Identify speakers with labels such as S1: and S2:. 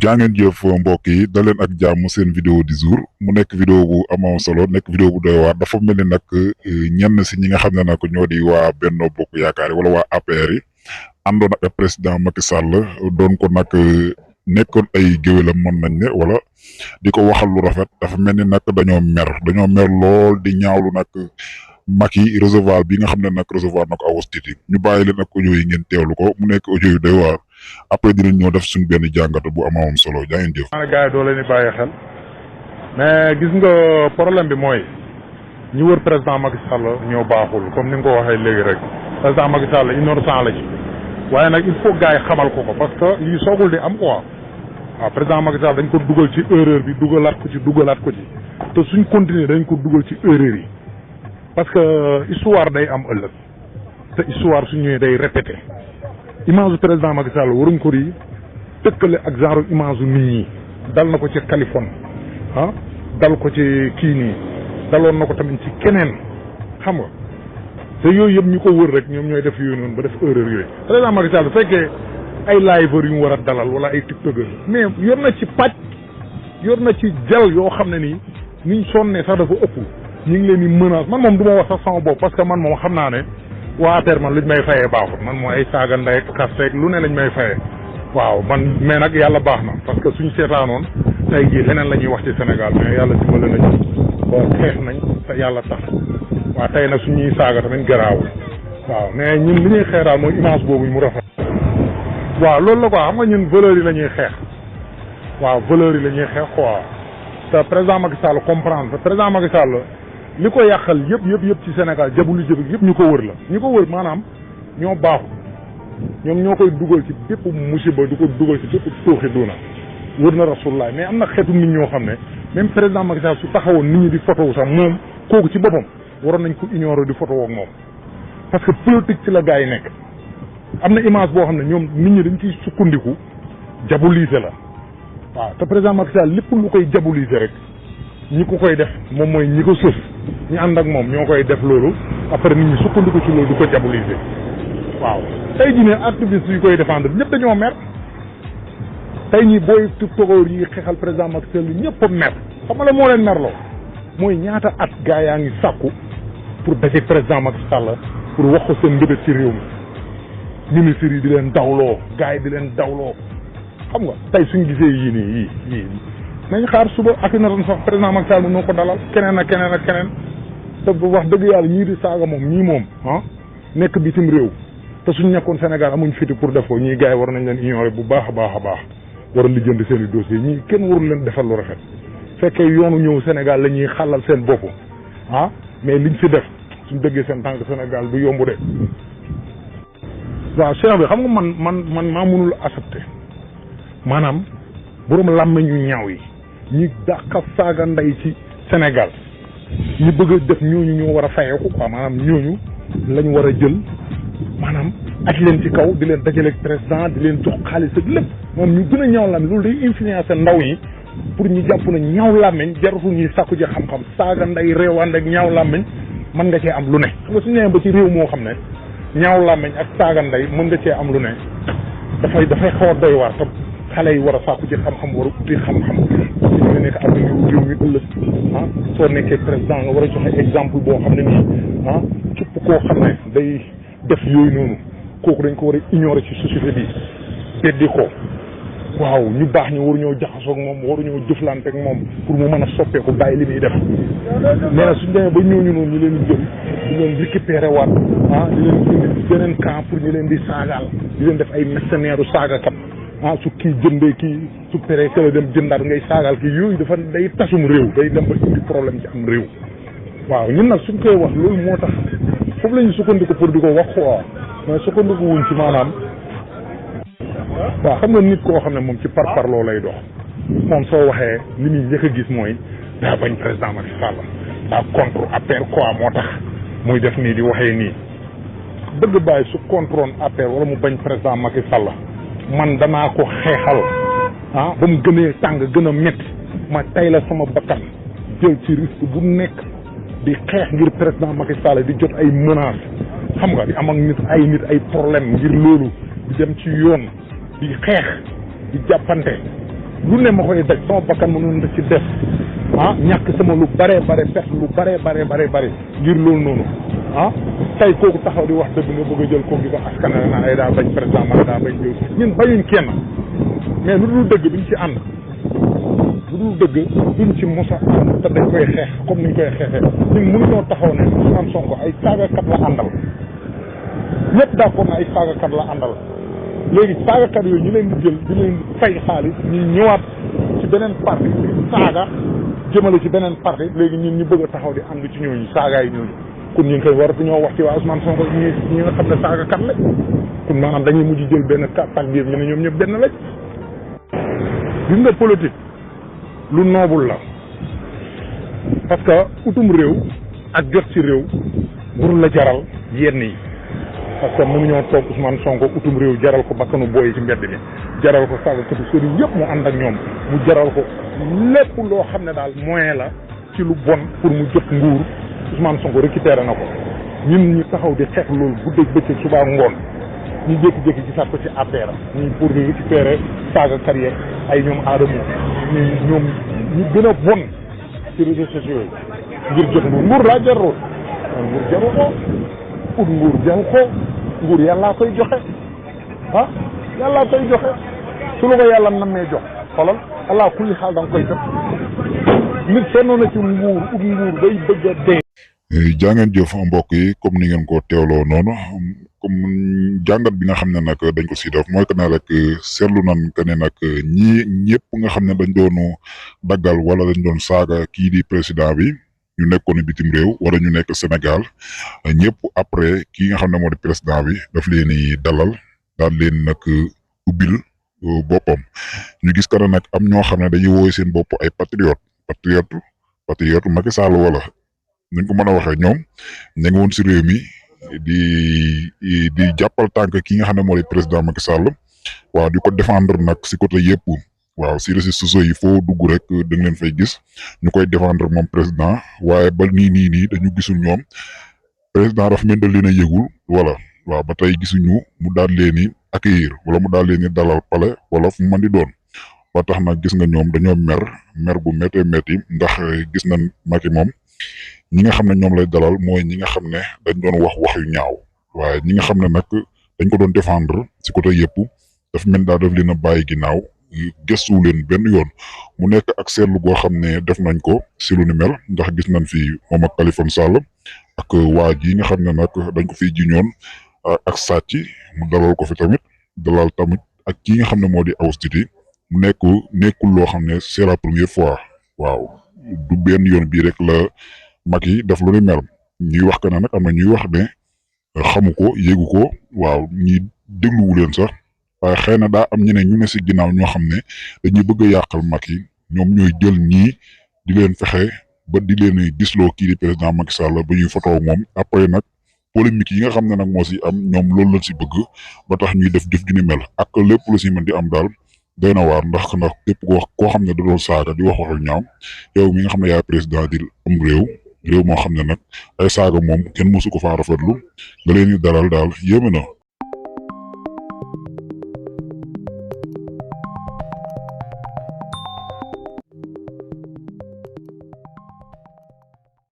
S1: jaa ngeen jëf mbokk yi da leen ak jàmm seen vidéo du jour mu nekk vidéo bu amoo solo nekk vidéo bu doy waar dafa mel ni nag ñenn si ñi nga xam ne nag ñoo di waa Benno Bokk Yaakaar yi wala waa APR yi àndoon ak président Macky Sall doon ko nag nekkoon ay géwélam mën nañ ne wala di ko waxal lu rafet dafa mel ni nag dañoo mer lool di ñaawlu nag Macky recevoir bi nga xam ne nag recevoir na ko Awoush Tity ñu bàyyi leen ak audio yi ngeen teewlu ko mu nekk audio yu doy waar après dinañ ñëw def suñu benn jàngat bu am solo jaa ngeen jëf.
S2: maanaam gars yi doo leen di bàyyi xel mais gis nga problème bi mooy ñi wër président Macky Sall ñoo baaxul comme ni nga ko waxee léegi rek président Macky Sall innocent la ci waaye nag il faut gars yi xamal ko parce que lii soogul di am quoi waaw président Macky Sall dañ ko dugal ci erreur bi dugalaat ko ci te suñ continuer dañ ko dugal ci erreur yi parce que histoire day am ëllëg te histoire su ñëwee day répété. image du président Macky Sall waruñ ko di tëkkale ak genre image nit ñi dal na ko ci Californie dal ko ci kii nii daloon na ko tamit ci keneen xam nga te yooyu yëpp ñu ko wër rek ñoom ñooy def yooyu noonu ba def erreur yooyu président Macky Sall bu fekkee ay liveur yu mu war a dalal wala ay tiktokeur mais yor na ci pàcc yor na ci jal yoo xam ne nii niñ sonnee sax dafa ëpp ñu ngi leen di menace man moom du ma wax sax sama bopp parce que man moom xam naa ne waa APR man luñ may fayee baaxut man mooy ay saaga ndey ak kasteeg lu ne lañ may fayee waaw man mais nag yàlla baax na parce que suñ seetaanoon tey jii leneen la ñuy wax ci Sénégal mais yàlla dimbale nañu ba xeex nañ te yàlla tax waaw tey nag suñuy saaga tamit garaawul waaw mais ñun li ñuy xeexaal mooy image boobu mu rafet waaw loolu la quoi xam nga ñun valeurs yi la ñuy xeex waaw valeurs yi la ñuy xeex quoi te président Macky Sall comprendre président Macky Sall li ko yàqal yëpp ci Sénégal jabuli yëpp ñu ko wër la ñu ko wër maanaam ñoo baaxu ñoom ñoo koy dugal ci bépp musiba du ko dugal ci bépp tooxi duuna wër na rasulullah mais am na xeetu nit ñoo xam ne même président Macky Sall su taxawoon nit ñi di photo sax moom kooku ci boppam waroon nañ ko ignorer di photo ak moom parce que politique ci la gars yi nekk am na image boo xam ne ñoom nit ñi dañ ciy sukkandiku diaboliser la waaw te président Macky Sall lépp lu koy diaboliser rek ñi ko koy def moom mooy ñi ko sëf ñu ànd ak moom ñoo koy def loolu après nit ñi sukkandiku ci loolu du ko diaboliser waaw tey jii ne activiste yu koy défendre ñëpp dañoo mer tey ñi booy tiktokeur yi xeexal président Macky Sall ñëpp a mer xam nga la moo leen merloo mooy ñaata at gaa yaa ngi sàkku pour daje président Macky Sall pour wax ko seen mbébét ci réew mi ministres yi di leen dawloo gaa yi di leen dawloo xam nga tey suñ gisee yii nii yii nañ xaar suba ak na ron sax président Macky Sall noo ko dalal keneen ak keneen te bu wax dëgg yàlla ñii di saaga moom ñii moom nekk bitim réew te suñ nekkoon Sénégal amuñ fiti pour def ko ñii gars yi war nañ leen ignorer bu baax a baax war a lijjanti seen i dossiers ñii kenn warul leen defal lu rafet fekkee yoonu ñëw Sénégal la ñuy xàllal seen bopp mais liñ fi def suñ dëggee seen tànk Sénégal du yomb de waaw cheikh bi xam nga man maa mënul accepter maanaam borom làmmeñ ñu ñaaw yi ñi dàqa saaga ndey ci Sénégal ñi bëgg a def ñooñu ñoo war a fayeeku quoi maanaam ñooñu lañ war a jël maanaam aj leen ci kaw di leen dajale ak président di leen jox xaalis ak lépp moom ñu gën a ñaaw làmmeñ loolu day influencer ndaw yi pour ñu jàpp na ñaaw làmmeñ jarutul ñuy sàkku ji xam-xam saaga ndey réewand ak ñaaw làmmeñ mën nga cee am lu ne xam nga suñu nee ba ci réew moo xam ne ñaaw làmmeñ ak saaga ndey mën nga cee am lu ne dafay xaw a doy waar te xale yi war a sàkku ci xam-xam war a uti xam-xam parce que nga nekk avenir réew mi ëllëg soo nekkee président nga war a joxe exemple boo xam ne nii képp koo xam ne day def yooyu noonu kooku dañ ko war a ignorer ci société bi beddi ko waaw ñu baax ñu waruñoo jaxasoo ak moom waruñoo jëflante ak moom pour mu mën a soppeeku bàyyi li muy def mais nag suñ demee ba ñooñu noonu ñu leen jël di leen récupérer waat di leen indi beneen camp pour ñu leen di saagaal di leen def ay mercenaires saagakat su kii jëndee kii su peree këla dem jëndaat ngay saagaal kii yooyu dafa day tasum réew day dem ba indi problème ci am réew waaw ñun nag suñ koy wax loolu moo tax foofu la ñu sukkandiku pour di ko wax quoi mais sukkandiku wuñ ci maanaam waaw xam nga nit koo xam ne moom ci parparloo lay dox moom soo waxee li muy njëkk a gis mooy daa bañ président Macky Sall daa contre APR quoi moo tax muy def nii di waxee nii bëgg bàyyi su contrôle APR wala mu bañ président Macky Sall man danaa ko xeexal ba mu gënee tàng gën a métti ma tay la sama bakkan jël ci risque bu nekk di xeex ngir président Macky Sall di jot ay menaces xam nga di am ak nit ay problème ngir loolu di dem ci yoon di xeex di jàppante lu ne ma koy daj sama bakkan mënoon na ci def ñàkk sama lu bare perte lu bare ngir loolu noonu tey kooku taxaw di wax dëgg nga bëgg a jël kooku di ko askanale na ay daa bañ président Macky daa bañ jël ñun bañuñ kenn mais lu dul dëgg duñ ci ànd lu dul dëgg duñ ci mos a ànd te dañ koy xeex comme niñ koy xeexee ñun mënuñoo taxaw ne Ousmane Sonko ay saagakat la àndal ñëpp d'accord na ay saagakat la àndal léegi saagakat yooyu ñu leen di jël di leen fay xaalis ñuy ñëwaat ci beneen parti di saaga jëmale ci beneen parti léegi ñun ñu bëgg a taxaw di ànd ci ñooñu saaga yi ñooñu kon ñun koy waratu ñoo wax ci waa Ousmane Sonko ñi nga xam ne saagakat la kon maanaam dañuy mujj jël benn tàgg biir ñu ne ñoom ñëpp benn lañ. gis nga politique lu noobul la parce que utum réew ak jot ci réew bur la jaral yenn yi parce que mënuñoo toog Ousmane Sonko utum réew jaral ko bakkanu booy ci mbedd mi jaral ko saagakatu sëriñ yëpp mu ànd ak ñoom mu jaral ko lépp loo xam ne daal moyen la ci lu bon pour mu jot nguur Ousmane Sonko récupéré na ko ñun ñu taxaw di xeex loolu guddeeg bëccëg suba ak ngoon ñu jékki-jékki gisaat ko ci affaire ñu pour di récupérer saaga carrière ay ñoom aadama ñoom ñu gën a bon ci réseaux sociaux yi ngir jot nguur laa jarul nguur jaru ko ut nguur jaru ko nguur yàllaa koy joxe yàllaa koy joxe su la ko yàlla nammee jox xoolal allah kulli xaal da nga koy def nit sonn na ci nguur ut nguur day bëgg a dee.
S1: jaa ngeen jëf mbokk yi comme ni ngeen ko teewloo noonu comme jàngat bi nga xam ne nag dañ ko si def mooy que ne rek seetlu nan que ne nag ñii ñëpp nga xam ne dañ doonu daggal wala dañ doon saaga kii di président bi ñu nekkoon bitim réew wala ñu nekk Sénégal ñëpp après kii nga xam ne moo di président bi daf leen di dalal daal leen nag ubbil boppam ñu gis que ne nag am ñoo xam ne dañuy wooy seen bopp ay patriote Macky Sall wala ñu ko mën a waxee ñoom ña ngi woon si réew mi di jàppal tànk ki nga xam ne moo di président Macky Sall waaw di ko défendre nag si côté yëpp waaw si réseaux sociaux yi foo dugg rek da nga leen fay gis ñu koy défendre moom président waaye ba nii dañu gisul ñoom président dafa mel ne leen a yëgul wala waaw ba tey gisuñu mu daal leen ni accueillir wala mu daal leen ni dalal pale wala fu mu mën di doon ba tax nag gis nga ñoom dañoo mer bu méttee métti ndax gis nañ Macky moom. ñi nga xam ne ñoom lay dalal mooy ñi nga xam ne dañ doon wax yu ñaaw waaye ñi nga xam ne nag dañ ko doon défendre si côté yëpp daf mel daal daf leen a bàyyi ginnaaw gëstu leen benn yoon mu nekk ak seetlu goo xam ne def nañ ko si lu ni mel ndax gis nañ fi moom ak Khalifa Sall ak waa ji nga xam ne nag dañ ko fiy jiñoon ak sàcc mu dalal ko fi tamit dalal tamit ak kii nga xam ne moo di Austrie mu nekkul loo xam ne c'est la première fois waaw du benn yoon bii rek la. Macky def lu ni mel ñuy wax que ne nag am na ñuy wax ne xamu ko yéegu ko waaw ñi dégluwu leen sax waaye xëy na daa am ñeneen ñu ne si ginnaaw ñoo xam ne dañuy bëgg a yàqal Macky ñoom ñooy jël ñii di leen fexe ba di leen gisloo kii di président Macky Sall ba ñuy photo moom après nag polémique yi nga xam ne nag moo si am ñoom loolu lañ si bëgg ba tax ñuy def jëf ju ni mel ak lépp lu si mën di am daal doy na waar ndax képp koo xam ne da doon saaga di wax waxu ñaaw yow mi nga xam ne yaay président di am réew moo xam ne nag ay saaga moom kenn mësu ko faa rafetlu nga leen di dalal daal yéeme na